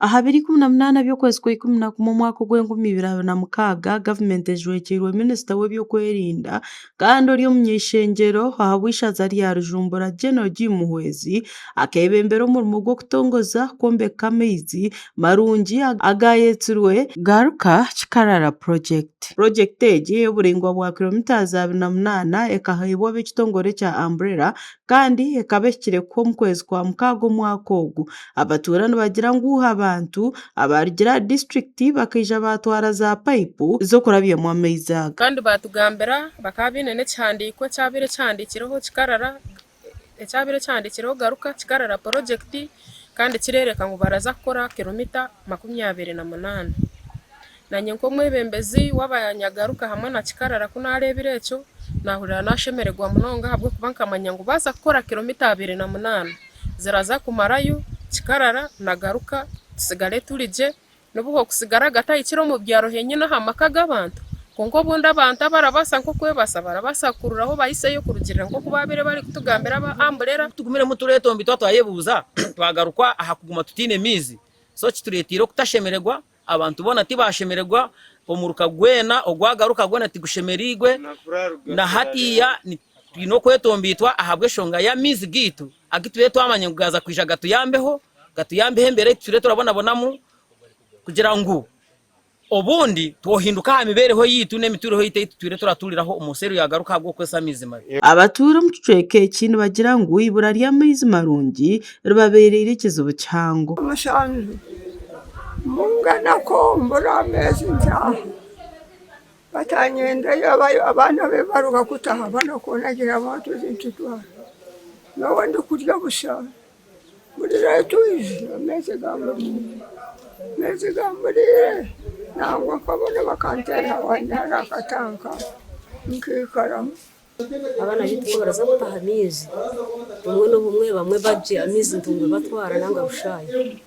Aha biro 18 by'okwezi kwa 11 omwaka ogw'enkumi ibiri 26, gavumenti ejwekyeirwe minisita w'ebyokwerinda kandi ori omuny'eishengyero ahabw'eishaza rya Rujumbura General Jim Muhwezi akeebembera omurimo gw'okutongoza kwombeka amaizi marungi agaayetsirwe Garuka Kikarara Project. Purojekiti egi ey'oburaingwa bwa kilometres 28 ekaheebwa ab'ekitongore kya Umbrella kandi ekaba ehikire kuhwa omu kwezi kwa mukaaga omwaka ogu. Abatuura nibagira ngu abantu abaarugire aha disiturikiti bakaija baatwara za payipu z'okurabyamu amaizi aga. Kandi baatugambira bakaba baine n'ekihandiiko ekyabaire kihandiikireho kikarara ekyabaire kihandiikireho garuka kikarara porojekiti kandi kireereka ngu baraza kukora kiromita 28. Naanye nk'omwebembezi w'abanyagaruka hamwe na kikarara ku naareebire ekyo, naahurira naashemererwa munonga ahabw'okuba nkamanya ngu baaza kukora kiromita 28 ziraza kumarayo kikarara na garuka tutsigare turi gye n'obu hookusigara agatahikire omu byaro henyine aha maka g'abantu kwonka obundi abantu abarabaasa nk'okwebaasa barabaasa kukururaho bahiseyo kurugiirira nk'oku baabaire barikutugambira aba amburera. Ku tugumiremu tureetombi twaba twayebuuza twagaruka aha kuguma tutaine maizi so kitureeteire okutashemererwa. Abantu boona tibaashemererwa, omuruka gwena ogwagaruka gwona tigushemereirwe. Na hatiiya twine okwetomboitwa ahabw'enshonga y'amaizi gaitu agu tubaire twamanya ngu gaaza kwija gatuyambeho, gatuyambeho embeera ei tutwire turabonabonamu kugira ngu obundi twohinduka aha mibeereho yaitu n'emituureho yaitu ei tutwire turatuuriraho omu nsi eru yaagaruka ahabw'okukozesa amaizi mabi. Abatuura omu kicweka eki nibagira ngu eibura ry'amaizi marungi ribabeereire ekizibu kihango. Omushanju munganako mbura ameezi ntaaha batanyendayo abaana be baruga kutaha banakunagira abantu nitutwara nyowe ndikurya busha mburira etwizi ameezi gamburiire ameezi gamburiire nangwa nkabona bakanteera awandi hariho akatanka nkaikaramu. Abaana baitu ku baraza kutaha amaizi, obumwe n'obumwe bamwe bagye amaizi ntungwe batwara nanga bushaayi,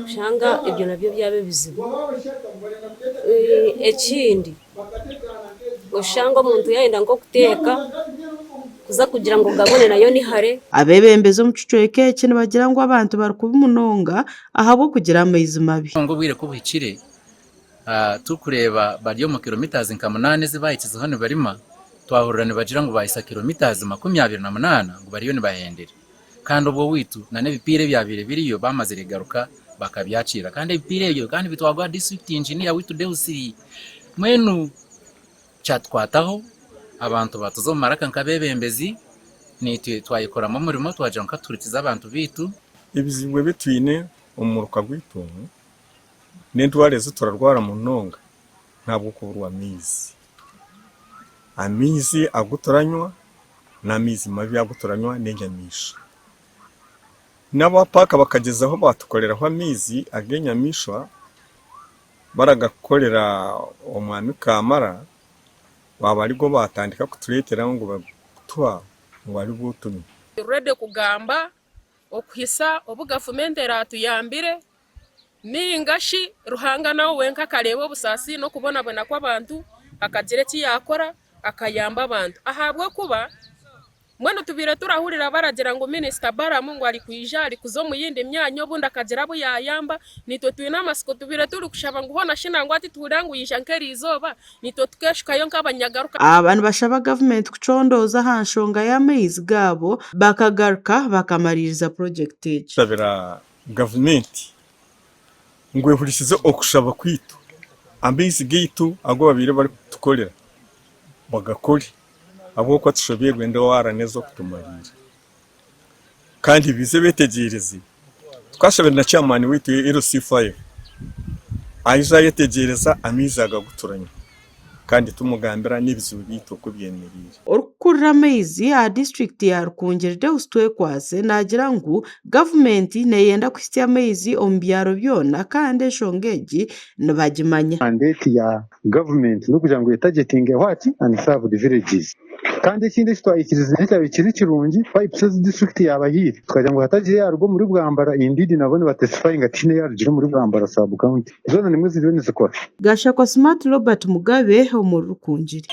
oshanga ebyo nabyo byaba ebizibu. Ekindi oshanga omuntu yaayenda nk'okuteeka kuza kugira ngu ogabone nayo ni hare. Abeebembezi omu kicweka eki nibagira ngu abantu bari kubi munonga ahabw'okugira amaizi mabi. Kwonka obwire ku buhikire, Turikureeba bari omu kilometres nka munaana ezi baahikizeho nibarima, twahurira nibagira ngu baahitsya kilometres 28 ngu bariyo nibahendera. Kandi obwo owaitu n'ebipiira ebyabaire biriyo baamazire kugaruka bakabyakiira. Kandi ebipiira ebyo bikaba nibitwarwa district engineer waitu Deus. Mbwenu kyatukwataho, abantu baatuza omu maraka nk'abeebembezi, naitwe twayekoramu omurimo twagira ngu katuhurikize abantu baitu. Ebizibu ebi twine omu muruka gwaitu omu N'endwara ezi turarwara munonga n'ahabw'okuburwa amaizi. Amaizi agu turanywa n'amaizi mabi agu turanywa n'enyamaishwa. N'aba paaka bakagyezaho baatukoreraho amaizi ag'enyamaishwa baragakorera omwami Kamara baaba arigo baatandika kutureetera ngu kutuha ngu aribwo tunywe. Turi ready kugamba okuhitsya obu gavumenti eraatuyambire Nainga shi Ruhanga nawe wenka akareeba obusaasi n'okubonabona kw'abantu akagira eki yaakora akayamba abantu. Ahabw'okuba mbwenu tubaire turahurira baragira ngu minisita Balaam ngu arikwija arikuza omu yindi myanya obundi akagira abu yaayamba, naitwe twine amatsiko tubaire turikushaba ngu hoona shi nangwa tituhurira ngu yaija nk'eriizooba naitwe tukeeshukayo nk'abanyagaruka. Aba nibashaba gavumenti kucondooza aha nshonga y'amaizi gaabo bakagaruka bakamariiriza purojekiti egi. Tushabira Gavumenti ngu ehurikize okushaba kwaitu, amaizi gaitu agu babaire barikutukorera bagakore ahabw'okuba tushobeirwe endwara n'ez'okutumariira kandi baije beetegyereze. Tukashabire na chairman waitu LC5 aije ayetegyereza amaizi aga agu turanywa kandi tumugambira n'ebizibu byaitu oku byemereire. Orikukurira amaizi aha disiturikiti ya Rukungiri Deus Twekwase naagira ngu gavumenti neyenda kuhitsya amaizi omu byaro byona kandi enshonga egi nibagimanya. Mandate ya government n'okugira ngu etagetinge what unserved villages. Kandi ekindi eki twahikirize ekyabaire kiri kirungi, pipes ezi district yaabahaire tukagira ngu hatagira eyaaruga omuri Bwambara indeed nabo nibatestifyinga tihaine eyaarugire omuri Bwambara sub county. Zoona nimwo ziriyo nizikora. Gashakwa Smart Robert Mugabe omuri Rukungiri.